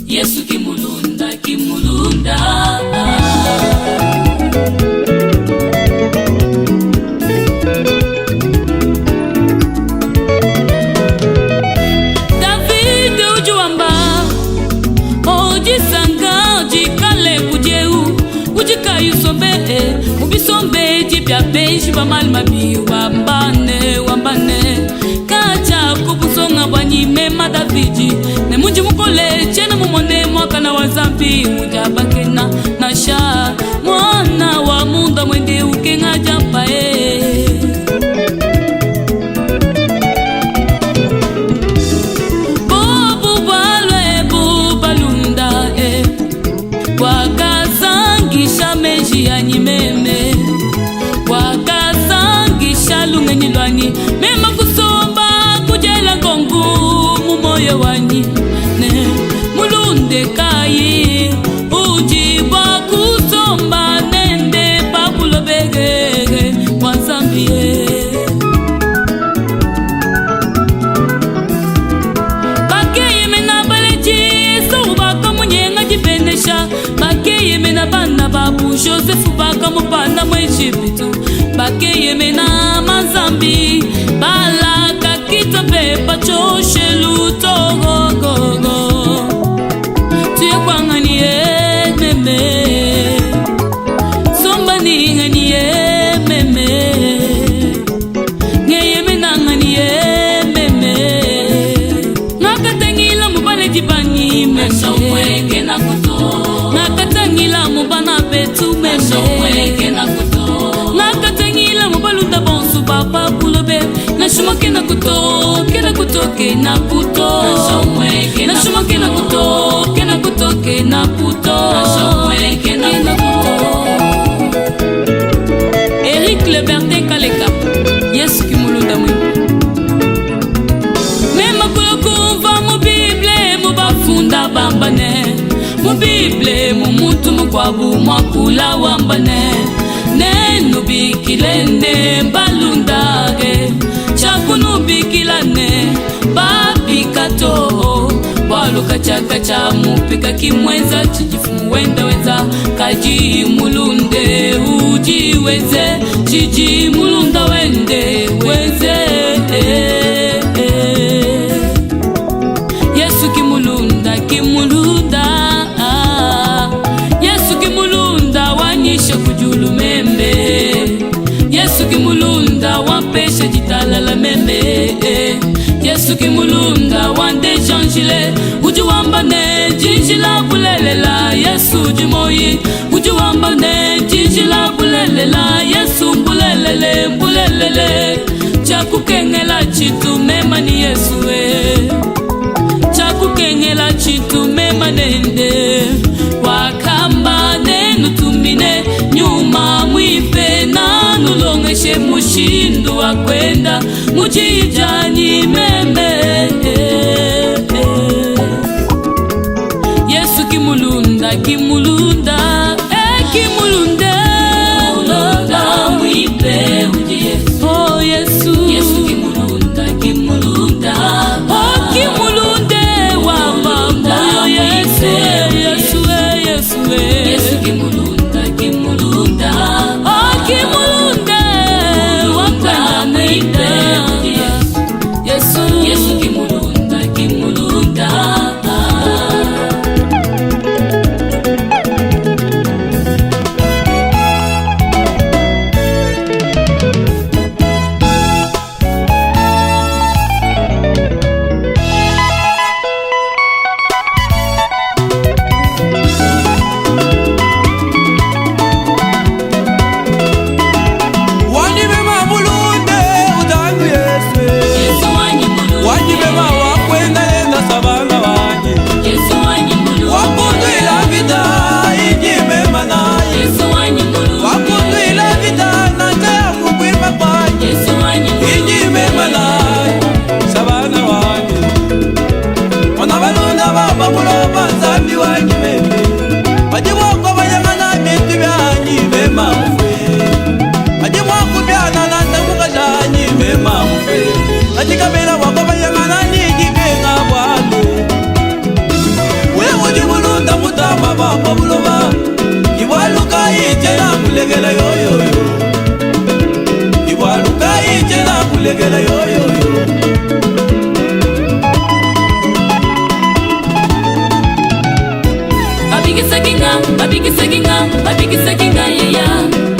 Yesu kimulunda kimulunda. David udi wamba o disanka dikale kudi eu udi kayi usombe mu bisombedi bia benji ba malu mabi wambane wambane katshia ku busonga buanyi mema Davidi ne mundi mukole tshiena mumone muakana wa Nzambi udiabakena nansha muana wa munda muende ukenga diampa e bobu bualu ebu balunda e bwakasangisha meji anyi meme bwakasangisha lungenyi lwanyi mema kusomba kudyela nkonku mu moyo wanyi ne mulunde kayi udi bwa kusomba nende pa bulobegege bwa Nzambi ye. Bakeyemena baledi Esau bakamunyenga dibenesha, bakeyemena bana babu Jozefu bakamupanda mu Ejipitu, bakeyemena manzambi balakakita mpe pa tshioshelu togogogo. Tuye kuangani ye meme, somba ningani ye meme, ngeyemenangani ye meme, ngakatangila mu baledi banyi meme, ngakatangila mu bana betu meme, ngakatangila mu balunda bonso ba pa bulobe, nansha kena kuto kena kuto kena kuto, nansha kena kuto kena kuto kena kuto, kena kuto. Eric Lebertin Kaleka, Yesu kimulunda mwimpe. Mema kula kumva mu Bible mu bafunda bambane mu Bible mu muntu mukuabu mwakula wambane nenubikilene mbalundage tshiakunubikilane bapika to bualu katshiakatshia mupika kimwenza tshidi mfumu wenda wenza kadi mulunde udi wenze tshidi mulunda wende wenze. Yesu kimulunda kimulunda, Yesu kimulunda wanyisha kujulu membe, Yesu kimulunda wampesha ditalala meme, Yesu kimulunda wandejanjile udi wamba ne jinjila bulelela, Yesu udi moyi udi wamba ne jinjila bulelela, Yesu mbulelele mbulelele tshakukengela tshitu mema ni Yesu e tshakukengela tshitu mema nende wakamba nenutumine nyuma mwipe nanulongeshe mushindu wa kwenda mujijanyi meme. Yesu kimulunda kimulunda e kimulunde Mulunda mwipe udi Yesu. Oh Yesu Yesu kimulunda kimulunda. Oh kimulunde wa baba Yesu Yesu Yesu Yesu kimulunda kimulunda. Oh kimulunde wa kwenda mwipe udi Yesu. Yesu Yesu kimulunda kimulunda. Wanyibema mulunde utangu Yesu. Yesu wanyi mulunde. Wanyibema wakwenda yenda sabana wanyi. Yesu wanyi mulunde. Wakundwila vita ijimema naye. Yesu wanyi mulunde. Wakundwila vita nanja kukwima kwanyi. Yesu wanyi mulunde. Ijimema naye sabana wanyi. Mwana balunda baba kuloba nzambi wanyi meme. Bajibwako banyangana bintu byanyi mema mufwe. Bajibwako byanana ndamukajanyi mema mufwe. Bajikabela wako banyangana nijikenga bwale. Wewe udi Babikisakinga, babikisakinga, babikisakinga, yeah, yeah.